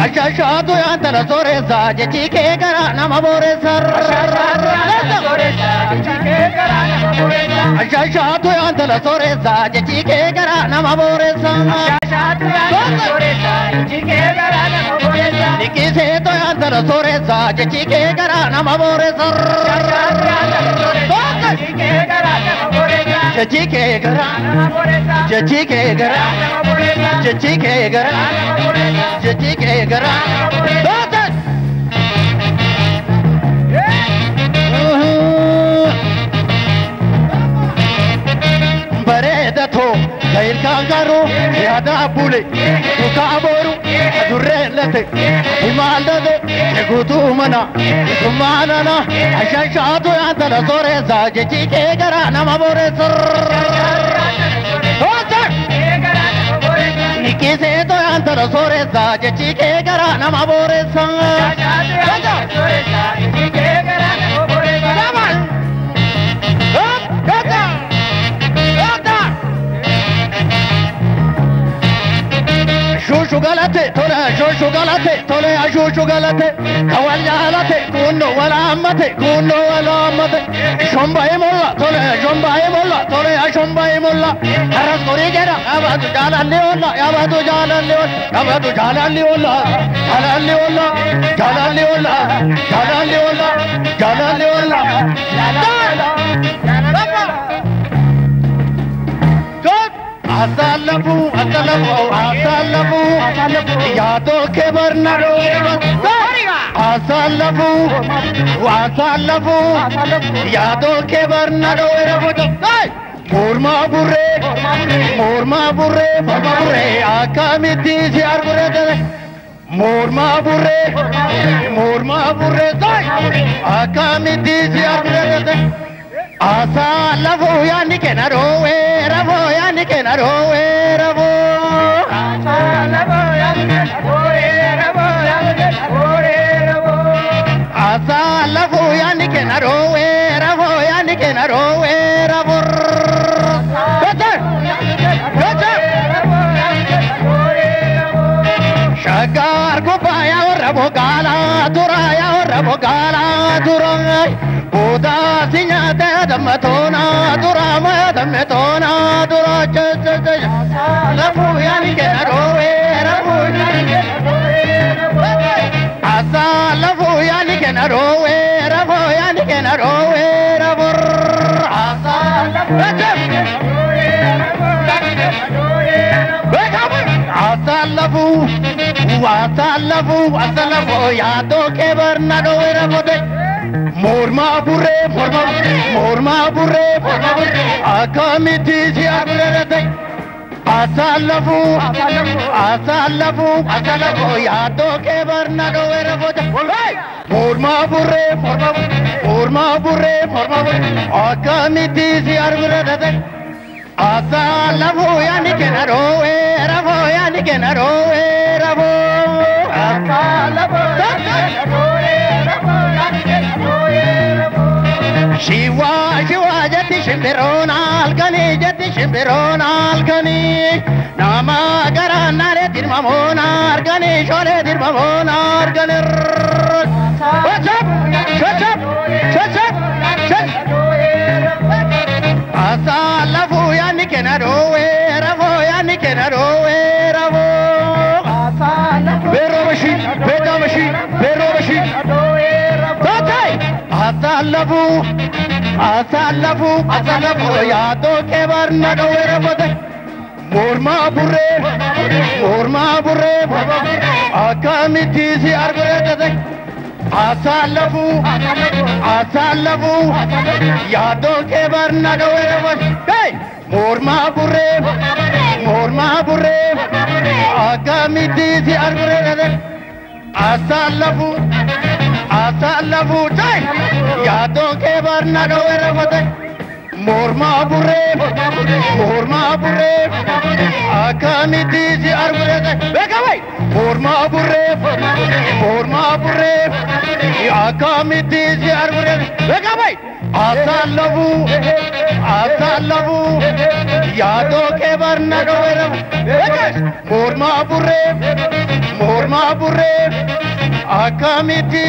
Ashashatu yantala soresa jechi ke gara nama boresa. Ashashatu yantala soresa jechi ke gara nama boresa. Ashashatu yantala soresa jechi ke gara nama boresa. Nikise to yantala soresa jechi ke gara nama boresa. Ashashatu yantala soresa jechi ke gara nama boresa. Jechi ke gara nama boresa. Jechi ke gara nama boresa. Jechi ke gara nama boresa. Jechi ke gara. Bareeda too ilkaan garuu yaada bule duukaa boru durreen late himaallate guutuu mana maalala ashashaatu yaantala sooressa jechi kee garaa nama boreessa. Nikkiseeto yaantala sooressa jechi kee garaa nama boreessa. Shushu galate tole shushu galate tole shushu galate kawal jalate kunno wala amate kunno wala amate shombai molla tole shombai molla tole shombai molla haras kori gera abadu jalalli olla abadu jalalli olla abadu jalalli olla jalalli olla jalalli olla jalalli olla jalalli olla Asalafu asalafu asalafu yaado ke barna asalafu asalafu yaado ke barna morma burre morma burre morma burre akamiti siar burre morma burre morma burre akamiti siar burre Asalafu yaani ke na rowe ravo yaani ke na rowe ravo. Asalafu yaani ke na rowe ravo yaani ke na rowe ravo. Asalafu yaani ke na rowe ravo yaani ke na rowe ravo. Better better. Shagar gubaya ravo gala duraya ravo gala durai. Buddha sinyate dhammatona durama dhammatona dura cha cha cha. Rabu yani ke rowe rabu yani ke rowe rabu. Asa lafu yani ke rowe rabu yani ke rowe rabu. Asa lafu yani ke rowe rabu yani ke rowe rabu. Asa lafu asa lafu asa lafu yaado ke varna rowe rabu de. Morma burre morma morma burre morma burre akamiti siar burre asalafu asalafu asalafu yaado ke varna rowe rabu morma burre morma morma burre morma burre akamiti siar burre asalafu yani ke na rowe rabu yani ke na rowe rabu asalafu yani ke na rowe rabu yani ke na rowe rabu. Shiva Shiva jati shimbirona alkani jati shimbirona alkani nama garana re dirmamona argani shore dirmamona argani. What's up? What's up? What's up? Asalafu yani ke na rowe rabu yani ke na rowe rabu. Berobashi bedabashi berobashi. Asalafu asalafu asalafu yaado ke varna rowe rabu morma burre morma burre akamiti siar burre asalafu asalafu yaado ke varna rowe rabu morma burre morma burre akamiti siar burre asalafu asalafu yaado ke varna rowe rabu morma burre morma burre akamiti siar burre bekawai morma burre Morma burree akkamitti si argure beekamay asaalabu asaalabu yaadoo kee barna dhoweera morma burree morma burree akkamitti.